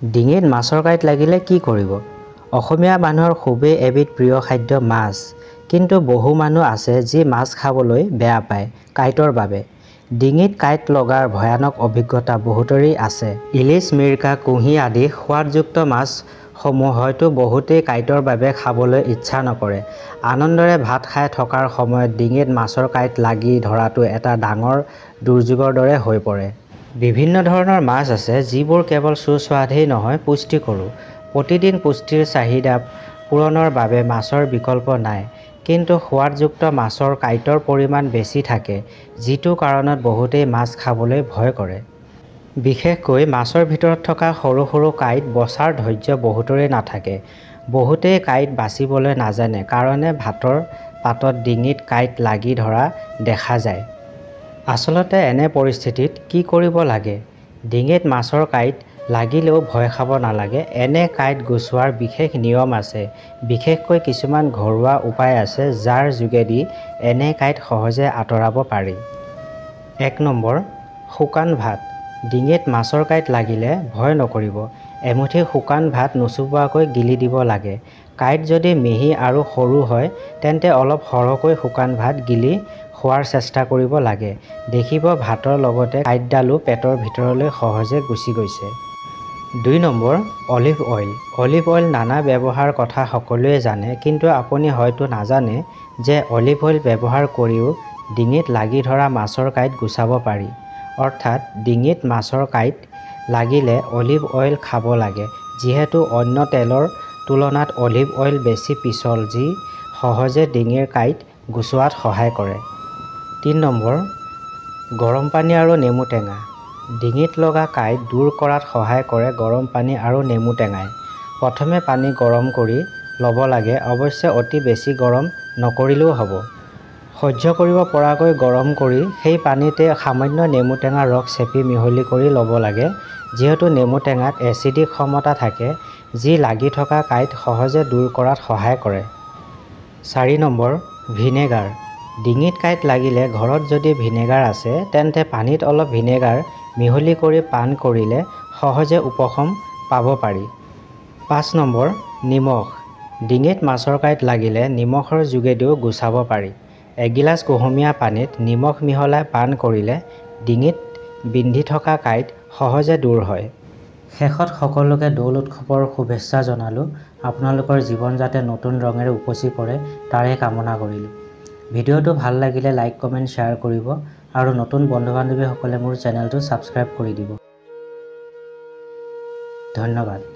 ডিঙিত মাছৰ কাঁইট লাগিলে কি কৰিব? অসমীয়া মানুহৰ খুবেই এবিধ প্ৰিয় খাদ্য মাছ। কিন্তু বহু মানুহ আছে যি মাছ খাবলৈ বেয়া পায় কাঁইটৰ বাবে। ডিঙিত কাঁইট লগাৰ ভয়ানক অভিজ্ঞতা বহুতৰেই আছে। ইলিচ, মিৰ্কা, কুঁহি আদি সোৱাদযুক্ত মাছসমূহ হয়তো বহুতেই কাঁইটৰ বাবে খাবলৈ ইচ্ছা নকৰে। আনন্দৰে ভাত খাই থকাৰ সময়ত ডিঙিত মাছৰ কাঁইট লাগি ধৰাটো এটা ডাঙৰ দুৰ্যোগৰ দৰে হৈ পৰে। বিভিন্ন ধৰণৰ মাছ আছে যিবোৰ কেৱল সুস্বাদুৱেই নহয় পুষ্টিকৰো। প্ৰতিদিন পুষ্টিৰ চাহিদা পূৰণৰ বাবে মাছৰ বিকল্প নাই। কিন্তু সোৱাদযুক্ত মাছৰ কাঁইটৰ পৰিমাণ বেছি থাকে, যিটো কাৰণত বহুতেই মাছ খাবলৈ ভয় কৰে। বিশেষকৈ মাছৰ ভিতৰত থকা সৰু সৰু কাঁইট বচাৰ ধৈৰ্য বহুতৰে নাথাকে। বহুতেই কাঁইট বাচিবলৈ নাজানে কাৰণে ভাতৰ পাতত ডিঙিত কাঁইট লাগি ধৰা দেখা যায়। আচলতে এনে পৰিস্থিতিত কি কৰিব লাগে? ডিঙিত মাছৰ কাঁইট লাগিলেও ভয় খাব নালাগে। এনে কাঁইট গুচোৱাৰ বিশেষ নিয়ম আছে। বিশেষকৈ কিছুমান ঘৰুৱা উপায় আছে যাৰ যোগেদি এনে কাঁইট সহজে আঁতৰাব পাৰি। 1 নম্বৰ, শুকান ভাত। ডিঙিত মাছৰ কাঁইট লাগিলে ভয় নকৰিব। এমুঠি শুকান ভাত নোচোবোৱাকৈ গিলি দিব লাগে। কাঁইট যদি মিহি আৰু সৰু হয় তেন্তে অলপ সৰহকৈ শুকান ভাত গিলি খোৱাৰ চেষ্টা কৰিব লাগে। দেখিব ভাতৰ লগতে কাঁইটডালো পেটৰ ভিতৰলৈ সহজে গুচি গৈছে। 2 number, olive oil. Olive oil নানা ব্যৱহাৰ কথা সকলোৱে জানে, কিন্তু আপুনি হয়তো নাজানে যে অলিভ অইল ব্যৱহাৰ কৰিও ডিঙিত লাগি ধৰা মাছৰ কাঁইট গুচাব পাৰি। অৰ্থাৎ ডিঙিত মাছৰ কাঁইট লাগিলে অলিভ অইল খাব লাগে, যিহেতু অন্য তেলৰ তুলনাত অলিভ অইল বেছি পিছল, যি সহজে ডিঙিৰ কাঁইট গুচোৱাত সহায় কৰে। 3 নম্বৰ, গৰম পানী আৰু নেমু টেঙা। ডিঙিত লগা কাঁইট দূৰ কৰাত সহায় কৰে গৰম পানী আৰু নেমু টেঙাই। প্ৰথমে পানী গৰম কৰি ল'ব লাগে, অৱশ্যে অতি বেছি গৰম নকৰিলেও হ'ব। সহ্য কৰিব পৰাকৈ গৰম কৰি সেই পানীতে সামান্য নেমু টেঙাৰ ৰস চেপি মিহলি কৰি ল'ব লাগে। যিহেতু নেমু টেঙাত এচিডিক ক্ষমতা থাকে, যি লাগি থকা কাঁইট সহজে দূৰ কৰাত সহায় কৰে। 4 নম্বৰ, ভিনেগাৰ। ডিঙিত কাঁইট লাগিলে ঘৰত যদি ভিনেগাৰ আছে তেন্তে পানীত অলপ ভিনেগাৰ মিহলি কৰি পান কৰিলে সহজে উপশম পাব পাৰি। 5 নম্বৰ, নিমখ। ডিঙিত মাছৰ কাঁইট লাগিলে নিমখৰ যোগেদিও গুচাব পাৰি। এগিলাচ কুহুমীয়া পানীত নিমখ মিহলাই পান কৰিলে ডিঙিত বিন্ধি থকা কাঁইট সহজে দূৰ হয়। শেষত সকলোকে দৌল উৎসৱৰ শুভেচ্ছা জনালোঁ। আপোনালোকৰ জীৱন যাতে নতুন ৰঙেৰে উপচি পৰে তাৰে কামনা কৰিলোঁ। ভিডিঅ'টো ভাল লাগিলে লাইক, কমেণ্ট, শ্বেয়াৰ কৰিব আৰু নতুন বন্ধু-বান্ধৱীসকলে মোৰ চেনেলটো ছাবস্ক্ৰাইব কৰি দিব। ধন্যবাদ।